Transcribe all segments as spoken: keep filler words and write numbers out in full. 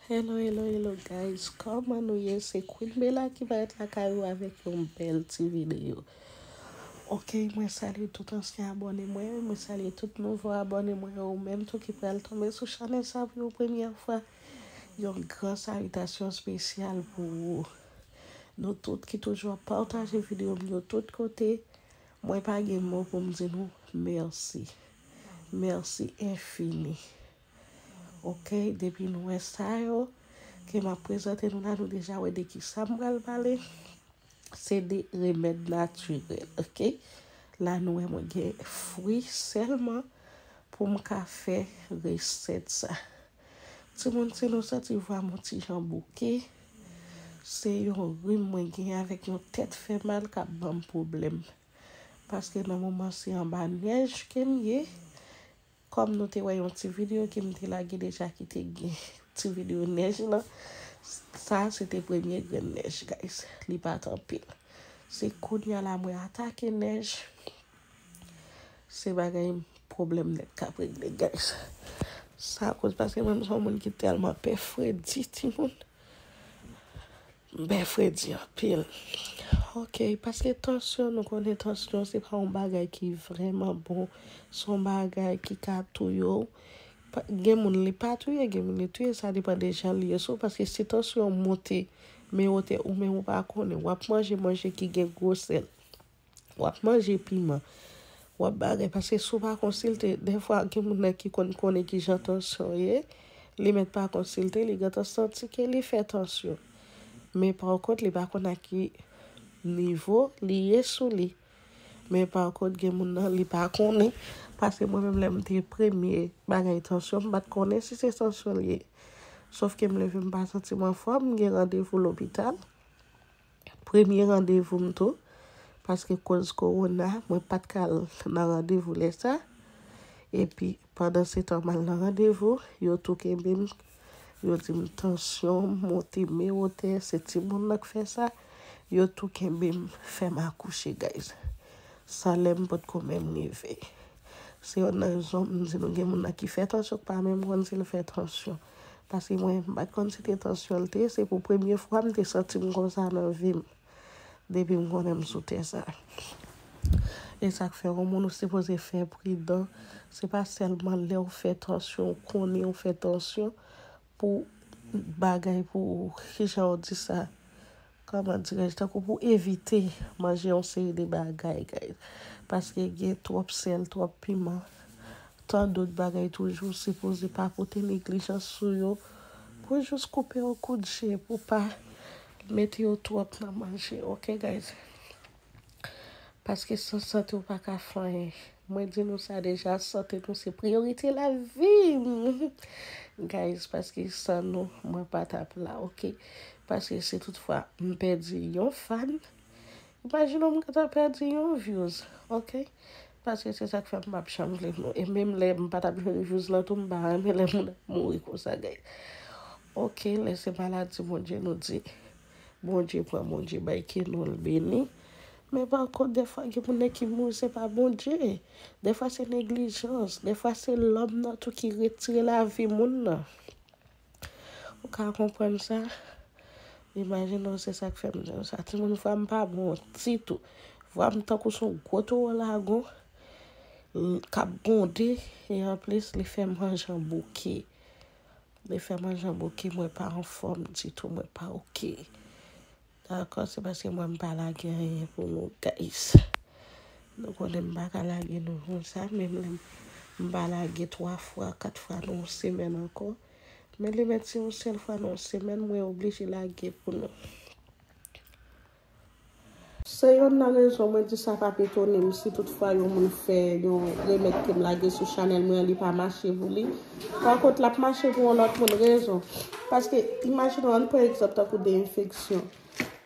Hello, hello, hello, guys. Kòman nou ye? Se Queen Bella ki parèt lakay ou avèk yon bèl ti videyo. Ok, mwen salye tout ansyen abòne mwen, mwen salye tout nouvo abòne mwen, ou menm tou ki pral tonbe sou chanèl sa pou yon premyè fwa. Yon gran salitasyon espesyal pou ou. Nou tout ki toujou ap pataje videyo m yo tout kote, mwen pa gen mo pou m di nou mèsi. Mèsi enfini. Ok, depi nou wè sa yo, ke m ap prezante nou la, nou deja wè de ki sa m pral pale. Se de remèd natirèl, ok? La nou wè mwen gen fwi sèlman pou m ka fè resèt sa. Timoun, si nou santi vwa m yon ti jan bouke, se yon rim mwen gen avèk yon tèt fè mal k ap ban m pwoblèm. Paske nan moman se anba nèj ke m ye. Kòm nou te wè yon ti videyo ke m te lage deja ki te gen ti videyo nèj lan, sa se te premye grenn nèj, guys. Li pa t anpil. Se kounye a la mwen atake nèj. Se bagay pwoblèm nèt k ap regle, guys. Sa koz paske mwen m se yon moun ki tèlman pè fredi, timoun. M pè fredi anpil. Ok, paske tansyon, nou konnen tansyon se pa yon bagay ki vrèman bon. Se yon bagay ki ka touye w. Pa- Gen moun li pa touye, gen moun li touye, sa depann de jan li ye sou, paske si tansyon w monte, men wotè ou menm ou pa konnen, w ap manje manje ki gen gwo sèl. W ap manje piman. W ap bagay. Paske si w pa konsilte, dèfwa gen moun nan ki konn konnen ki jan tansyon ye, li mèt pa konsilte, li gentan santi ke li fè tansyon. Men pa kont, li pa konn a ki nivo li ye sou li. Men pa kont, gen moun nan, li pa konnen. Paske mwen menm, lè m te premye bagay tansyon, m pa t konnen si se tansyon l ye. Sòf ke m leve, m pa santi m anfòm, m gen randevou lopital. Premye randevou m tou, paske koz kowona, mwen pa t ka al nan randevou lè sa. Epi, pandan se tan m al nan randevou, yo tou kenbe m, yo di m tansyon m monte men wotè, se timoun nan k fè sa. Yo tou kenbe m, fè m akouche, guys. Sa lè m potko menm leve. Se youn nan rezon m di nou gen moun nan ki fè tansyon k pa menm konn si l fè tansyon. Paske mwen, m pa t konn si te tansyon l te ye, se pou premye fwa m te santi m konsa nan vi m. Depi m konnen m sou tè sa. E sa k fè yon moun ou sipoze fè pridan. Se pa sèlman lè w fè tansyon, ou konnen w fè tansyon pou bagay pou, kijan w di sa? Kòman dirèj? Tankou pou evite manje yon seri de bagay, guys. Paske gen twòp sèl, twòp piman, tan dòt bagay toujou, sipoze pa pote neglijans sou yo. Pou jis koupe yon kout je, pou pa mete yo twòp nan manje, ok, guys? Paske san sante w pa ka fè anyen. Mwen di nou sa deja, sante nou se priyorite lavi m. Guys, paske san nou, mwen pa t ap la, ok? Paske si toutfwa m pèdi yon fan, imajine w m gentan pèdi yon views, ok? Paske se sa k fè m p ap janm vle nou. E menm lè m pa t ap jwenn views lan tou, m pa renmen lè moun ap mouri konsa, guys. Ok, lè se maladi Bondye nou di. Bondye pran, Bondye bay, ke non l beni. Men pa kont, dèfwa gen moun nan ki mouri, se pa Bondye. Dèfwa se neglijans. Dèfwa se lòm nan tou ki retire lavi moun nan. Ou ka konprann sa? Imajine w, se sa k fè m di w sa. Timoun, vwa m pa bon ditou. Vwa m tankou se yon gwo towo lagon l- k ap gwonde. E anplis, li fè m manje an bouke. Li fè manje an bouke, mwen pa anfòm ditou, mwen pa ok. Dakò, se paske mwen m pa lage anyen pou nou, guys. Nou konnen m pa ka lage nou konsa, menm lè m pa lage twa fwa, kat fwa nan yon semèn ankò. Men li mèt se yon sèl fwa nan yon semèn, mwen oblije lage pou nou. Se yonn nan rezon mwen di sa p ap etone m si toutfwa yon moun fè yon remèd ke m lage sou chanèl mwen an, li pa mache pou li. Pa kont, l ap mache pou yon lòt moun. Rezon, paske imajine w, ann pran egzanp tankou de enfeksyon.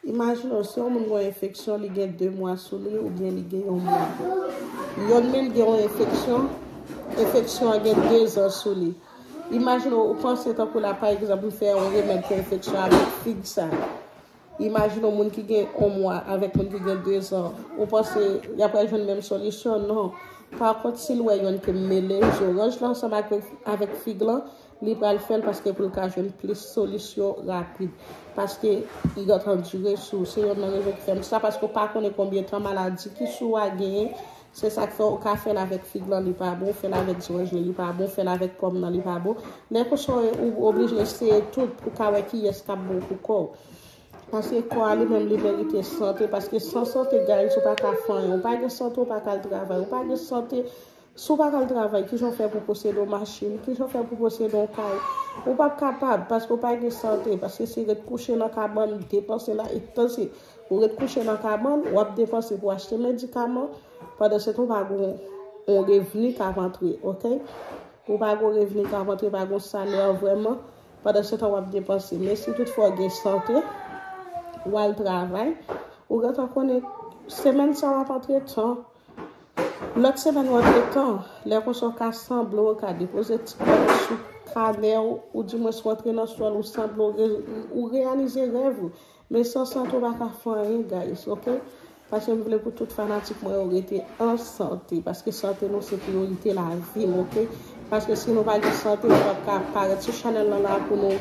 Imajine w, si yon moun gen yon enfeksyon, li gen de mwa sou li oubyen li gen yon mwa. Yonn menm gen yon enfeksyon, enfeksyon an gen de zan sou li. Imajine w, ou panse tankou la, pa egzanp, m fè yon remèd pou enfeksyon avèk fig sa. Imajine w, moun ki gen yon mwa avèk moun ki gen de zan, ou panse y ap pral jwenn menm solisyon? Non. Pa kont, si l wè yonn ke m mele zoranj lan ansanm ak, avèk fig lan, Li pral fè l paske pou l ka jwenn plis solisyon rapid. Paske li gentan dire sou. Se youn nan rezon ki fè m sa, paske w pa konnen konbyen tan maladi ki sou a genyen. Se sa k fè w ka fè l avèk fig lan, li pa bon, w fè l avèk zoranj lan, li pa bon, w fè l avèk pòm nan, li pa bon. Lè konsa, ou oblije eseye tout pou w ka wè kiyès k ap bon pou kò w. Paske kò a li menm, li merite sante, paske san sante, guys, ou pa ka fè anyen. Ou pa gen sante, ou pa ka al travay. Ou pa gen sante, si w pa ka al travay, kijan w fè pou posede yon machin? Kijan w fè pou posede yon kay? Ou p ap kapab, paske w pa gen sante, paske se ret kouche nan kabann, depanse la, e tanse. Ou ret kouche nan kabann, w ap depanse pou achte medikaman, pandan se tan w pa gen yon revni k ap antre, oke? Ou pa gen revni k ap antre, pa gen salè vrèman. Pandan se tan w ap depanse. Men si toutfwa w gen sante, w al travay, ou gentan konnen semèn sa w ap antre tan. Lòt semèn w antre tan, lè konsa w ka sanble, w ka depoze ti kòb sou kanè w, ou dimwens w antre nan sòl, ou sanble, ou re- ou reyalize rèv ou. Men san sante w pa ka fè anyen, guys, oke? Paske m vle pou tout fanatik mwen yo rete an sante, paske sante nou se priyorite lavi n, oke? Paske si nou pa gen sante, nou p ap ka parèt sou chanèl lan la pou nou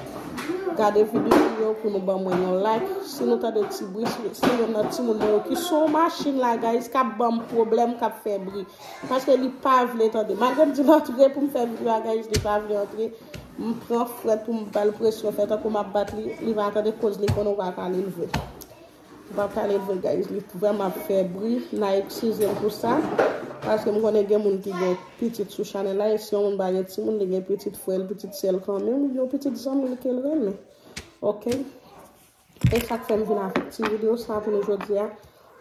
gade videyo, pou nou ban mwen yon like. Si nou tande ti bri, se, se youn nan timoun mwen yo ki sou machin la, guys, k ap ban m pwoblèm, k ap fè bri. Paske li pa vle tande. Malgre m di l antre pou m fè videyo a, guys, li pa vle antre. M pran frèt pou m ba l presyon, fè tankou m ap bat li, li va tande koz li konnen w pa ka leve. Ou pa pale vre, guys. Li vrèman ap fè bri. N a eskize m pou sa. Paske m konnen gen moun ki gen pitit sou chanèl la. E si yon moun pa gen timoun, li gen pitit frè l, pitit sè l kanmenm, oubyen yon pitit zanmi l ke l renmen. Oke? E sa k fè m vin avèk ti videyo sa pou nou jodi a.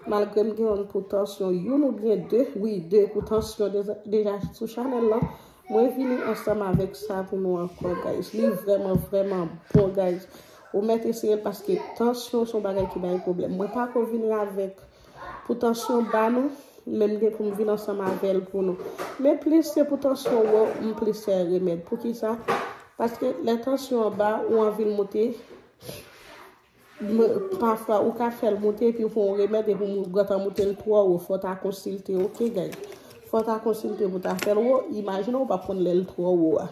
Malgre m gen youn pou tansyon, youn oubyen de, wi, de pou tansyon deja, deja sou chanèl lan. Mwen vini ansanm avèk sa pou nou ankò, guys. Li vrèman, vrèman bon, guys. Ou mèt eseye l paske tansyon se yon bagay ki bay pwoblèm. Mwen pa ko vini avèk pou tansyon ba nou, men m gen pou m vin ansanm avè l pou nou. Men plis se pou tansyon wo, m plis fè remèd. Poukisa? Paske lè tansyon an ba, ou anvi l moute, pafwa ou ka fè l moute epi ou pran yon remèd epi ou gentan moute l twò wo. Fò w ta konsilte, oke, guys? Fò w ta konsilte pou w ta fè l wo. Imajine w p ap konn lè l twò wo a.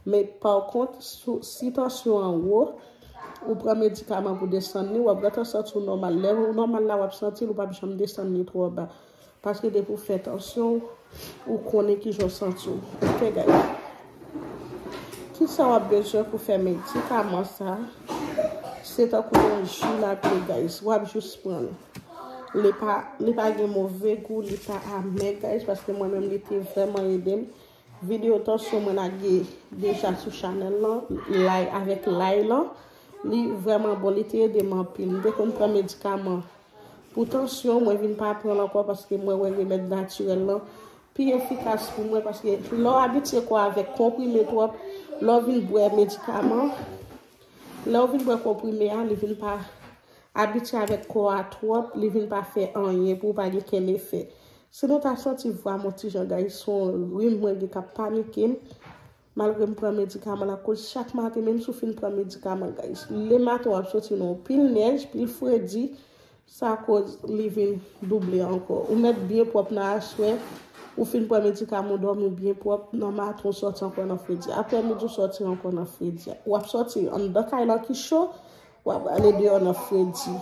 Men pa kont, si tansyon an wo, ou pran medikaman pou desann li, w ap gentan santi w nòmal. Lè ou nòmal la, w ap santi l, ou p ap janm desann li twò ba. Paske depi w fè tansyon, ou konnen kijan w santi w. Oke, guys? Kisa w ap bezwen pou fè medikaman sa? Se tankou yon ji l ap ye, guys. W ap jis pran l. Li pa, li pa gen move gou, li pa amè, guys, paske mwen menm, li te vrèman ede m. Videyo tansyon mwen lage deja sou chanèl lan, lay avèk lay lan. Li vrèman bon, li te ede m anpil. M te konn pran medikaman pou tansyon, mwen vin pa pran l ankò paske mwen wè remèd natirèl lan pi efikas pou mwen, paske lè w abitye kò avèk konprime twòp, lè w vin bwè medikaman, lè w vin bwè konprime a, li vin pa abitye avèk kò a twòp, li vin pa fè anyen pou w, pa gen kenn efè. Si nou ta santi vwa m yon ti jan, guys, se yon rim mwen gen k ap panike m. Malgre m pran medikaman la, koz chak maten, menm si w fin pran medikaman, guys, lematen w ap soti nan yon pil nèj, pil fredi, sa koz li vin double ankò. Ou mèt byen pwòp nan aswè, ou fin pran medikaman, w dòmi, w byen pwòp, nan maten w sòti ankò nan fredi. Aprèmidi w sòti ankò nan fredi. W ap sòti anndan kay lan ki cho, w ap ale deyò nan fredi.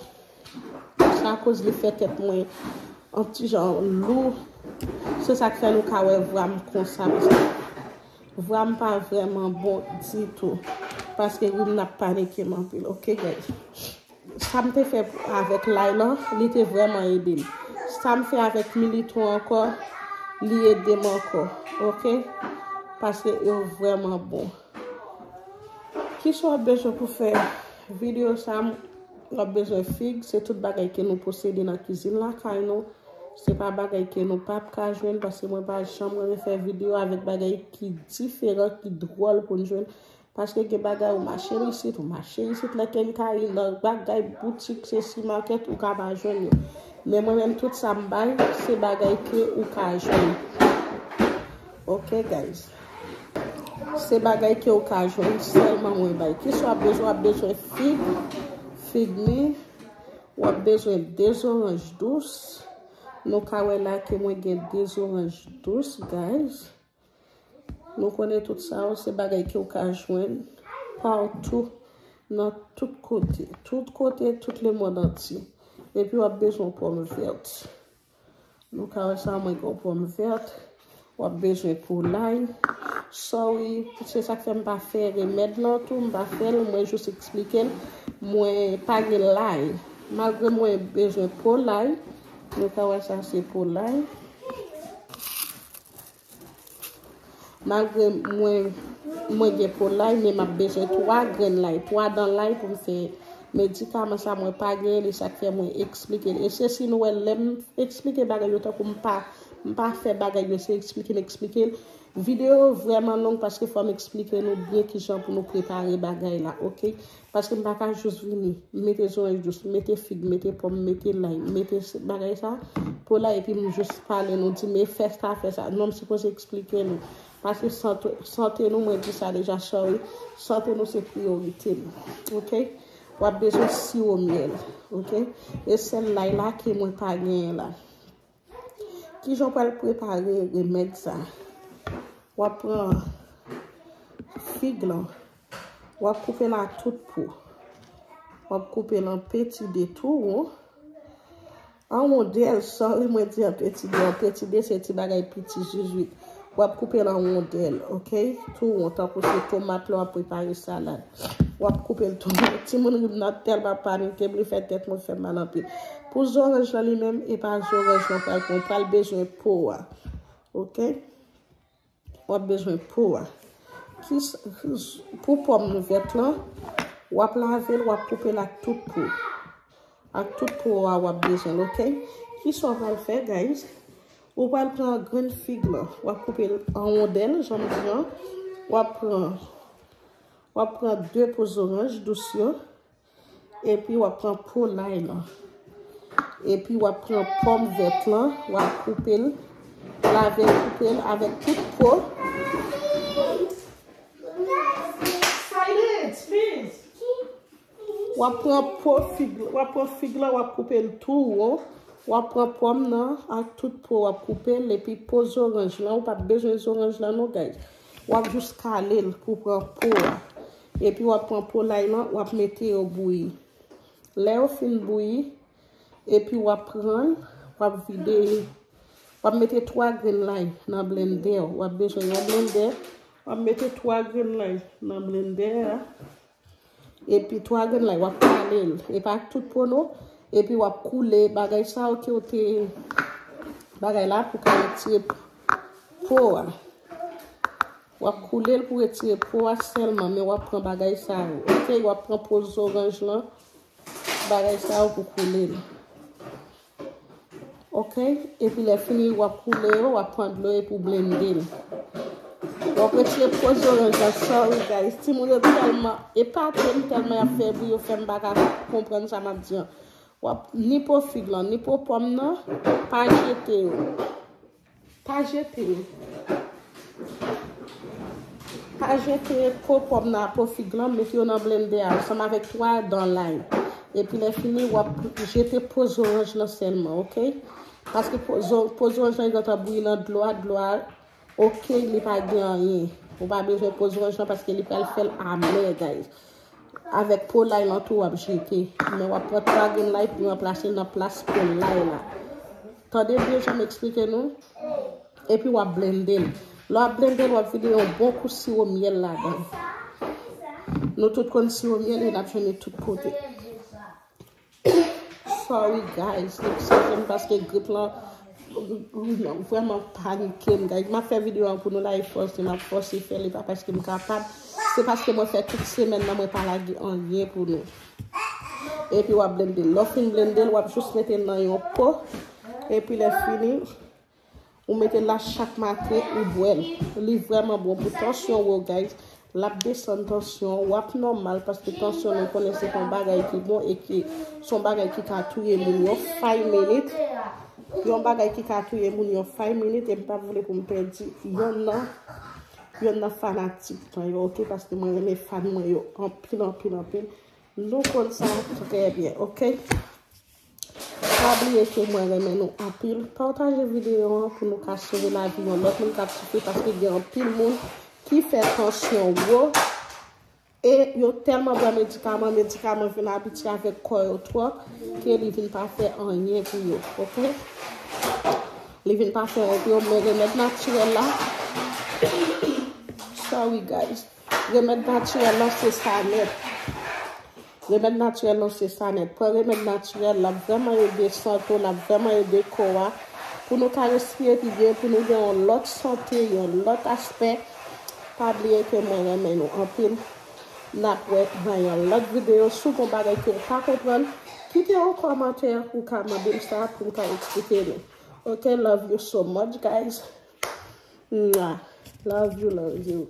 Sa koz li fè tèt mwen yon ti jan lou. Se sa k fè nou ka wè vwa m konsa, paske vwa m pa vrèman bon ditou. Paske rim nan ap panike m anpil. Oke, guys? Sa m te fè avèk lay lan, li te vrèman ede m. Sa m fè avèk militon ankò, li ede m ankò. Oke? Paske yo vrèman bon. Kisa w ap bezwen pou fè videyo sa? W ap bezwen fig, se tout bagay ke nou posede nan kizin lakay nou. Se pa bagay ke nou p ap ka jwenn, paske mwen pa janm renmen fè videyo avèk bagay ki diferan, ki dwòl pou n jwenn. Paske gen bagay ou mache isit, ou mache isit nan kenkayri, nan bagay boutik, sesi makèt, ou ka pa jwenn yo. Men mwen menm, tout sa m bay, se bagay ke ou ka jwenn. Oke, guys? Se bagay ke w ka jwenn sèlman mwen bay. Kisa w ap bezwen? W ap bezwen fig, fig mi. W ap bezwen de zoranj dous. Nou ka wè la ke mwen gen de zoranj dous, guys. Nou konnen tout sa yo, se bagay ke w ka jwenn patou, nan tout kote. Tout kote, tout lemonn antye. Epi w ap bezwen pòm vèt. Nou ka wè sa, mwen gen pòm vèt. W ap bezwen po lay. Sorry, se sa k fè m pa fè remèd lan tou, m pa fè l, mwen jis eksplike l. Mwen pa gen lay. Malgre mwen bezwen po lay, nou ka wè sa se po lay. Malgre mwen, mwen gen po lay, men m ap bezwen twa grenn lay, twa dan lay pou m fè medikaman sa, mwen pa genyen li, sa k fè mwen eksplike l. E se si nou wè lè m eksplike bagay yo tankou m pa, m pa fè bagay yo, se eksplike m eksplike l. Videyo yo vrèman long paske fò m eksplike nou byen kijan pou nou prepare bagay la, oke? Paske m pa ka jis vini, m mete zoranj dous, m mete fig, m mete pòm, m mete lay, m mete s-, bagay sa, po lay, epi m jis pale nou, di m e fè sa, fè sa. Non, m sipoze eksplike nou. Paske sante, sante nou, mwen di sa deja, sorry, sante nou se priyorite nou, oke? W ap bezwen siwo myèl, oke? E sèl lay la ke mwen pa genyen la. Kijan w pral prepare remèd sa? W ap pran fig lan, w ap koupe l a tout po. W ap koupe l an peti de tou won. An wondèl, sorry, mwen di an peti de, an peti de se ti bagay piti, zuizwit. W ap koupe l an wondèl, oke? Tou won, tankou se tomat lè w ap prepare salad. W ap koupe l tou won. Timoun ri m nan tèlman panike m, li fè tèt mwen fè m mal anpil. Pou zoranj lan li menm, e pa zoranj lan pral pran, pral bezwen po a. Oke? W ap bezwen po a. Ki s-, pou pòm vèt lan, w ap lave l, w ap koupe l ak tout po. Ak tout po a w ap bezwen l, oke? Kisa w pral fè, guys? Ou pral pran grenn fig lan, w ap koupe l an wondèl, jan m di an. W ap pran, w ap pran de po zoranj dous yo, epi w ap pran po lay lan. Epi w ap pran pòm vèt lan, w ap koupe l, lave l, koupe l avèk tout po. Silence, please. W ap pran po fig, w ap pran fig lan, w ap koupe l tou won. W ap pran pòm nan ak tout po, w ap koupe l, epi po zoranj lan, ou pa bezwen zoranj lan non, guys. W ap jis kale l pou pran po a. Epi w ap pran po lay lan, w ap mete yo bouyi. Lè yo fin bouyi, epi w ap pran l, w ap vide, w ap mete twa grenn lay nan blendè. W ap bezwen yon blendè, w ap mete twa grenn lay nan blendè a. Epi twa grenn lay, w ap kale l. E pa ak tout po non. Epi w ap koule bagay sa yo ke w te, bagay la pou ka retire po a. W ap koule l pou retire po a sèlman, men w ap pran bagay sa yo. Oke, w ap pran po zoranj lan, bagay sa yo pou koule l. Oke? Epi lè fini, w ap koule yo, w ap pran dlo epi w blende l. W ap retire po zoranj la, sorry guys. Timoun yo tèlman epate m, tèlman y ap fè bri, yo fè m pa ka konprann sa m ap di an. W ap ni po fig lan, ni po pòm nan, pa jete yo. Pa jete yo. Pa jete po pòm nan, po fig lan, mete yo nan blendè a, ansanm avèk twa dan lay. Epi lè fini, w ap jete po zoranj lan sèlman, oke? Paske po zo-, po zoranj lan gentan bouyi nan dlo a, dlo a, oke, li pa gen anyen. Ou pa bezwen po zoranj lan paske li pral fè l amè, guys. Avèk po lay lan tou w ap jete. Men w ap pran twa grenn lay pou ranplase l nan plas po lay la. Tande byen jan m eksplike nou. Epi w ap blende l. Lè w ap blende l, w ap vide yon bon kou siwo myèl ladan. Nou tout konn siwo myèl, e n ap jwenn li tout kote. Sorry guys, eskize m paske grip lan vrèman panike m, guys. M ap fè videyo an pou nou la, e fòse m ap fòse fè li, pa paske m kapab. Se paske mwen fè tout semèn nan, mwen pa lage anyen pou nou. Epi w ap blende l. Lè w fin blende l, w ap jis mete l nan yon po. Epi lè fini, ou mete l la chak maten, ou bwè l. Li vrèman bon pou tansyon wo, guys. L ap desann tansyon, w ap nòmal, paske tansyon nou konnen se pa yon bagay ki bon e ki se yon bagay ki ka touye moun yon five minute. Yon bagay ki ka touye moun yon five minute, e m pa vle pou m pèdi yonn nan, yonn nan fanatik mwen yo, oke? Paske mwen renmen fan mwen yo anpil, anpil, anpil. Nou konn sa trè byen, oke? Pa bliye ke mwen renmen nou anpil. Pataje videyo an pou nou ka sove lavi yon lòt moun k ap soufri, paske gen anpil moun ki fè tansyon wo. E yo tèlman pran medikaman, medikaman vin abitye avèk kò yo twòp, ke li vin pa fè anyen pou yo, oke? Li vin pa fè anyen pou yo, men remèd natirèl la, sorry guys, remèd natirèl la se sa nèt. Remèd natirèl la se sa nèt. Pran remèd natirèl, l ap vrèman ede sante w, l ap vrèman ede kò a. Pou nou ka respire pi byen, pou nou gen yon lòt sante, yon lòt aspè. Pa bliye ke mwen renmen nou anpil. N ap wè nan yon lòt videyo. Si w gen yon bagay ke w pa konprann, kite yon kòmantè ou ka mande m sa pou m ka eksplike nou. Ok, love you so much, guys. Mwah. Love you, love you.